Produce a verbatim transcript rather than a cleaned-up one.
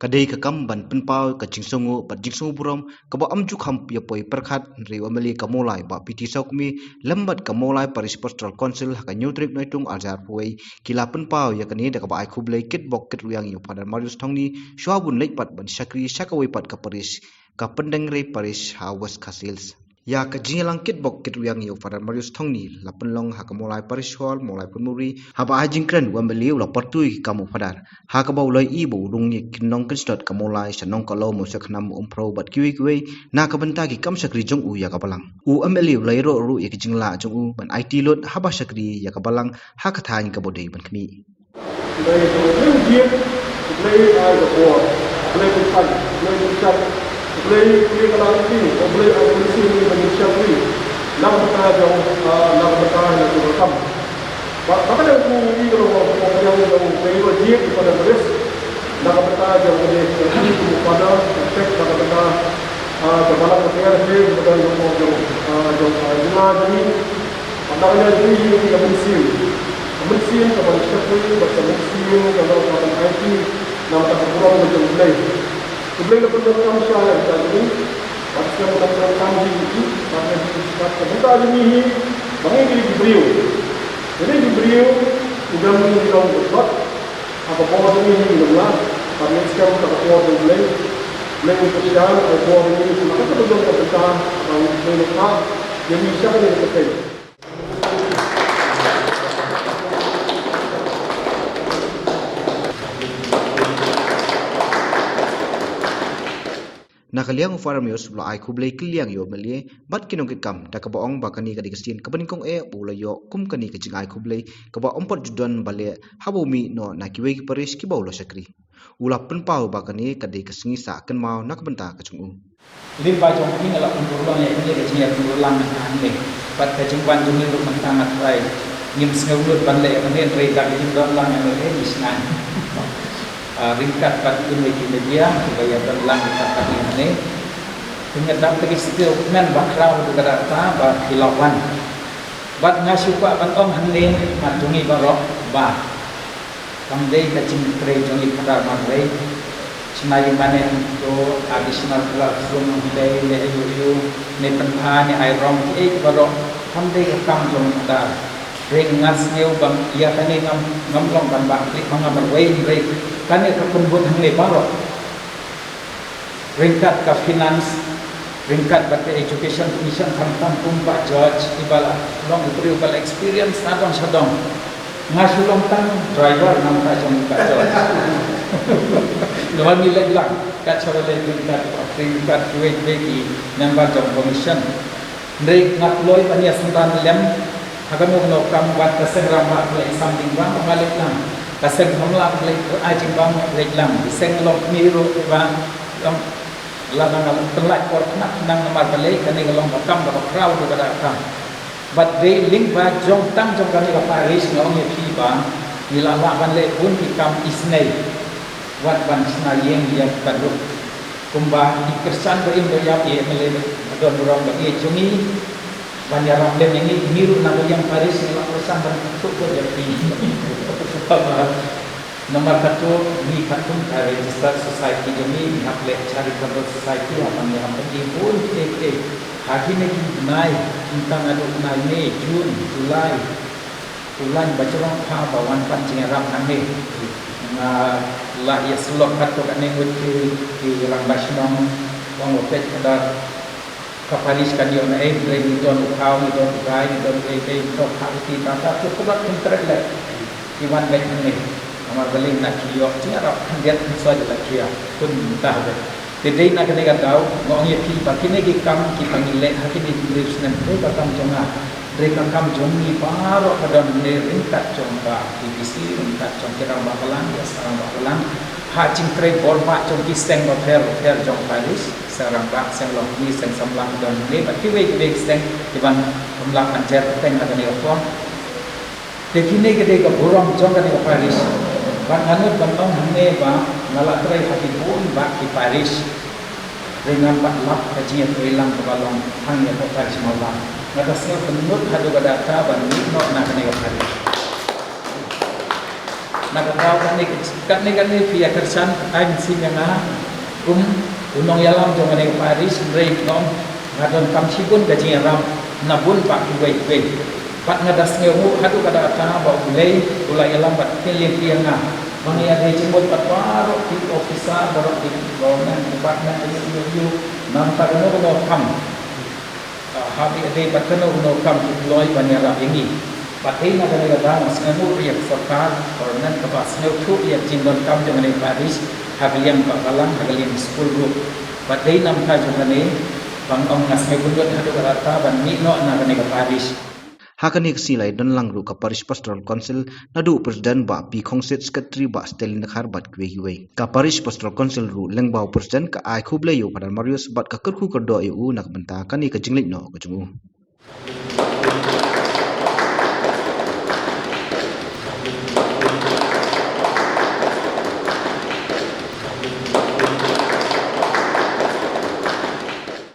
Ka dei ka kam ban pynpaw ka jingsngew bad jingsngew burom kaba ym ju kham ïa poi pyrkhat, hynrei u M L A ka Mawlai Bah P T Sawkmie lem bad ka Mawlai Parish Pastoral Council ha ka hynñiew tarik Naitung ar hajar arphew wei ki la pynpaw ïa kane da kaba ai khublei kitbok kitrwiang ïa u Father Marius Thongni shuwa bun leit pat ban shakri sha kawei pat ka parish, ka Pyndengrei Parish ha West Khasi Hills. Ïa ka jingïalang kitbok kitrwiang ïa u Father Marius Thongni la pynlong ha ka Mawlai Parish Hall, Mawlai Pynmuri, haba ha jingkren u M L A u la pyrthuh ïa ki kam u Father, ha kaba u la ïohi ba u rung ïa ki nongkynshlur ka Mawlai sha Nongkohlaw, Mawshakhnam, Umphrew bad kiwei kiwei na ka bynta ki kam shakri jong u ïa ka Balang. U M L A u la ïaroh ruh ïa ki jinglah jong u ban aiti lut haba shakri ïa ka Balang ha ka thaiñ kaba u dei ban khmih. Blei, Blei jied, Blei ai ka bor, Blei pynshai, Blei pynshai, Blei pynshai ka lynti, Blei ai ka mynsiem ban shakri na ka bynta jong, ah, na ka bynta jong ka kam. Ba, ba ka dei u i ka long u pynïaid jong u Blei ba jied ïa u Father Marius na ka bynta jong u Blei, jong u Father, jong u Father, na ka bynta, ah, jong ka Balang ka Pyndengrei, jong ka Balang jong, ah, jong, ah, jong u Blei. Bad na ka liang jong ngi hi ka mynsiem, ka mynsiem ka ban shakri bad ka mynsiem ka ban, ka ban aiti na ka bynta ka burom ka jong U Blei. U Blei la pyndonkam sha ïa kita jong ngi, bad sngewbha ban pyndonkam hi ïa ngi, bad na ka bynta jong ngi hi ba ngi dei ki briew. Ngi dei ki briew, ki dang ngi dei ki briew. Ha ka bor jong ngi hi ngi long la, bad ngi skhem ka bor jong U Blei. Blei un kyrshan ka bor jong ngi, ka bor jong ka bynta, bad Blei un phah ïa ngi sha kane ka pyrthei. Na ka liang u Father Marius u la ai khublei kylliang ïa u M L A bad ki nongkitkam da kaba ong ba kane ka dei ka sien kaba nyngkong eh ba u la ïoh kum kane ka jingai khublei kaba ym pat ju don ba leh haba u mih noh na kiwei ki parish kiba u la shakri. U la pynpaw ba kane ka dei ka sngi sah kynmaw na ka bynta ka jong u. Lyngba jong phi nga la pynurlong ïa kane ka jingïapynurlang mynta hangne. Bad ka jingwan jong ngi ruh mynta nga trai. Ngim sngewlut ban leh ïa kane hynrei da ka jingdon lang ïa kane ngi sngewbha. Ah, ryngkat bad kum ki media kiba ïadon lang ïa kane. Te nga dap da ki step kmen ba khraw haduh katta ba phi la wan. Bad nga shu kwah ban ong hangne mat jong ngi baroh ba kam dei ka jingtrei jong i Phadar marwei. Shna ïa mane hangto, additional classroom hangtei, ne aïu aïu, ne pynbha, ne ai rong, kiei kiei baroh kam dei ka kam jong i Phadar. Hynrei nga sngew ba ïa kane ngam, ngam long ban bah klik ma nga marwei, hynrei kane ka pynbud hangne baroh. Ryngkat ka finance, ryngkat bad ka education, ngi shang khamtam kum Bah George, iba la long u briew ba la experience na dong sha dong. Nga shu long tang driver namar ka jong Bah George. Namar ngi leit lang, kat sha ba leit ryngkat, ryngkat kiwei kiwei ki member jong commission. Hynrei nga kloi ban ïa sngewbha lem ha kano kano ka kam wat ka seng rangbah ka leit sam jingbam ba nga leit lang. Ka seng samla ka leit ai jingbam nga leit lang. Ka seng lok ni ruh ba long la dang la pynlait por khnang khnang namar balei kane ka long ka kam kaba khraw haduh katta katta. Bad dei lyngba jong tang jong kane ka parish nga ong ïa phi ba ngi la lah ban leh bun ki kam isynei. Wat ban shna ïing ïa ka duk. Kumba i kyrshan ba im ba ïap ïa ka leh ba don burom ba ïeit jong ngi. Ban ïarap lem ïa ngi, ngi ruh na ka liang parish ngi la kyrshan ban kynthup ïa phi. Namar kata ngi katkum ka registered society jong ngi, ngi hap leh charitable society, hap ban ïarap ïa bun kiei kiei. Ha kine ki bnai, kynta naduh bnai May, June, July. U Blei ba jrong pha ba wan pan jingïarap nangne. Nga la ïa sylloh katto katne ngut ki, ki rangbah shnong, ong ba peit ka dei ka parish kan ïoh na ei, hynrei ngi don u khaw, ngi don u gai, ngi don u ei, ei, ngi don u khaw u ti, ta, ta, tu, tu, tu, tu, ki wan beit nangne. Namar balei na ki ïoh jingïarap khyndiat khynsoit la ki ïa pynbha beit. Te dei na kane ka daw nga ong ïa phi ba kine ki kam kiba ngi leh ha kine ki briew snem dei ka kam jong nga, dei ka kam jong ngi baroh ka don ne ryngkat jong ka B B C, ryngkat jong ki rangbah balang, ïa sa rangbah balang. Ha jingtrei bor ba jong ki seng bapher bapher jong parish, seng rangbah, seng longkmie, seng samla ka don ne bad kiwei kiwei ki seng kiban ym lah ban jer bteng ha kane ka por. Te kine ki dei ka burom jong kane ka parish. Bad nga nud ban ong hangne ba nga la trei ha ki bun bah ki parish. Hynrei ngam pat lap ka jingïatreilang kaba long tang ïa ka parish Mawlai. Nga da sngew pynlut haduh katta katta ban mih noh na kane ka parish. Na ka daw kane, kane, kane phi ïa kyrshan, ai mynsiem ïa nga kum u nongïalam jong kane ka parish, hynrei nong nga donkam shibun ka jingïarap na bun bah kiwei kiwei. Bad nga da sngewnguh haduh katta katta ba U Blei u la ïalam bad pynlong ïa nga ba nga ïadei jingmut bad baroh ki officer, baroh ki government department, ïa ïa ïa namar kano kano kam. Ah, haba ïadei bad kano kano kam ki kloi ban ïarap ïa ngi. Bad dei na kane ka daw nga sngewnguh ïa ka sorkar, government kaba sngewthuh ïa ka jingdonkam jong kane ka parish ha ka liang ka balang, ha ka liang skul ruh. Bad dei namar jong kane ba nga ong nga sngewbha haduh katta ban mih noh na kane ka parish. Ha kane ka sngi la ïadon lang ruh ka Parish Pastoral Council naduh u President Bah P Khongsit, Secretary Bah Stalin Dkhar bad kiwei kiwei. Ka Parish Pastoral Council ruh lyngba u President ka ai khublei ïa u Father Marius bad ka kyrkhu kyrdoh ïa u na ka bynta kane ka jingleit noh ka jong u.